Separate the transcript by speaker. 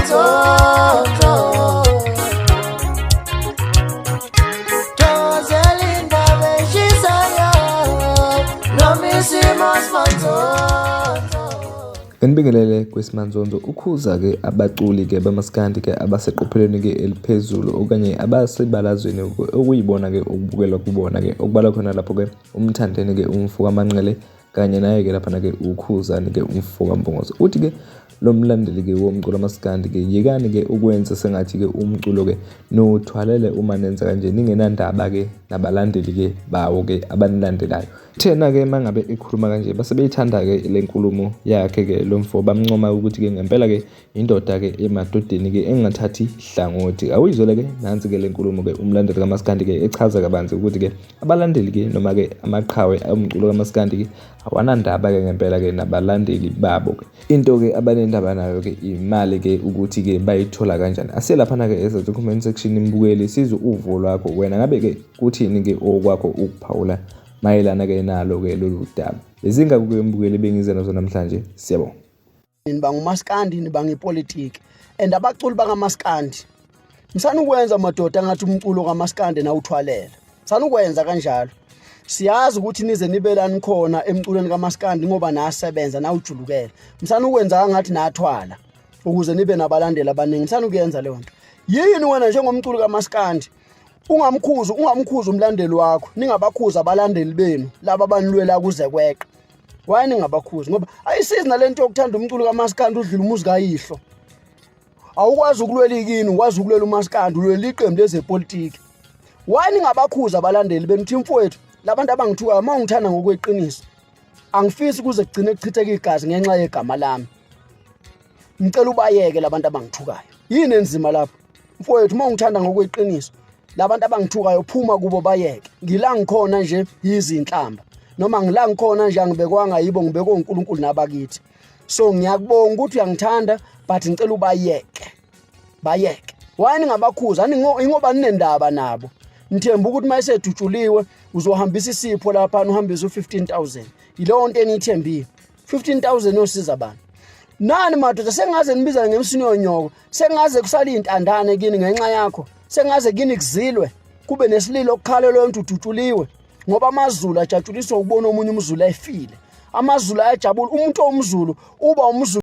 Speaker 1: Simanzonzo. Thokozela indaba eshisayo noma isimo simanzonzo.
Speaker 2: Nginibingelele kwesimanzonzo ukhuza-ke abaculi-ke bamaskandi-ke abaseqophelweni-ke eliphezulu okanye abasebalazweni okuyibona-ke okubukelwa kubona-ke okubalwa khona lapho-ke umthandeni-ke umfo kaManqele kanye naye-ke laphana-ke ukhuzani-ke umfo kaMpungose. Uthi-ke lo mlandeli-ke womculo wamaskandi-ke yekani-ke ukwenza sengathi-ke umculo-ke niwuthwalele uma nenza kanje ningenandaba-ke nabalandeli-ke bawo-ke abanilandelayo. Thena-ke uma ngabe ekhuluma kanje base beyithanda-ke le nkulumo yakhe-ke lo mfo bamncoma ukuthi-ke ngempela-ke indoda-ke emadodeni-ke engathathi hlangothi. Awuyizwele-ke nansi-ke le nkulumo-ke umlandeli kamaskandi-ke echaza kabanzi ukuthi-ke abalandeli-ke noma-ke amaqhawe omculo kamaskandi-ke awanandaba-ke ngempela-ke nabalandeli babo-ke. Into-ke abanendaba nayo-ke imali-ke ukuthi-ke bayithola kanjani. Asiye laphana-ke ezansi comment section mbukeli sizwe uvo lwakho wena ngabe-ke kuthini-ke okwakho ukuphawula mayelana-ke nalo-ke lolu daba. Bezingako-ke mbukeli bengize nazo namhlanje. Siyabonga.
Speaker 3: Nibanga umaskandi, nibanga ipolitiki and abaculi bakamaskandi msana ukwenza madoda ngathi umculo kamaskandi nawuthwalela msana ukwenza kanjalo. Siyazi ukuthi nize nibelani khona emculweni kamaskandi ngoba nasebenza nawujulukela, msana ukwenza ngathi nathwala ukuze nibe nabalandeli abaningi, msana ukuyenza leyo nto. Yini wena njengomculi kamaskandi ungamkhuzi, ungamkhuzi umlandeli wakho? Ningabakhuza abalandeli benu laba abanilwela kuze kweqa. Why ningabakhuzi? Ngoba ayisizi nalento yokuthanda umculo kamaskandi udlula umuzi kayihlo. Awukwazi ukulwela ikini, ukwazi ukulwela umaskandi, ulwela iqembu lezepolitiki. Why ningabakhuza abalandeli benu? Thi mfowethu, labantu abangithukayo, uma ungithanda ngokweqiniso, angifisi kuze kugcine kuchitheka igazi ngenxa yegama lami, ngicela ubayeke labantu abangithukayo. Yini enzima lapho mfowethu? Uma ungithanda ngokweqiniso, labantu abangithukayo phuma kubo, bayeke. Ngila ngikhona nje yizinhlamba noma ngila ngikhona nje angibekwanga yibo, ngibekwe uNkulunkulu nabakithi. So ngiyakubonga ukuthi uyangithanda, but ngicela ubayeke, bayeke. Why ningabakhuza? Ingoba ninendaba nabo, nithemba ukuthi uma esedutshuliwe uzohambisa isipho lapha, uhambise u-15,000. Yileyo nto eniyithembile, 15,000 yosiza abantu. Nani madoda, sengaze nibizane ngemsini yonyoko, sengaze kusale iy'ntandane kini ngenxa yakho, sengaze kini kuzilwe kube nesililo okukhala leyo nto udutshuliwe, ngoba amaZulu ajatshuliswa ukubona omunye umZulu efile. AmaZulu ayajabula umuntu owumZulu uba umZulu.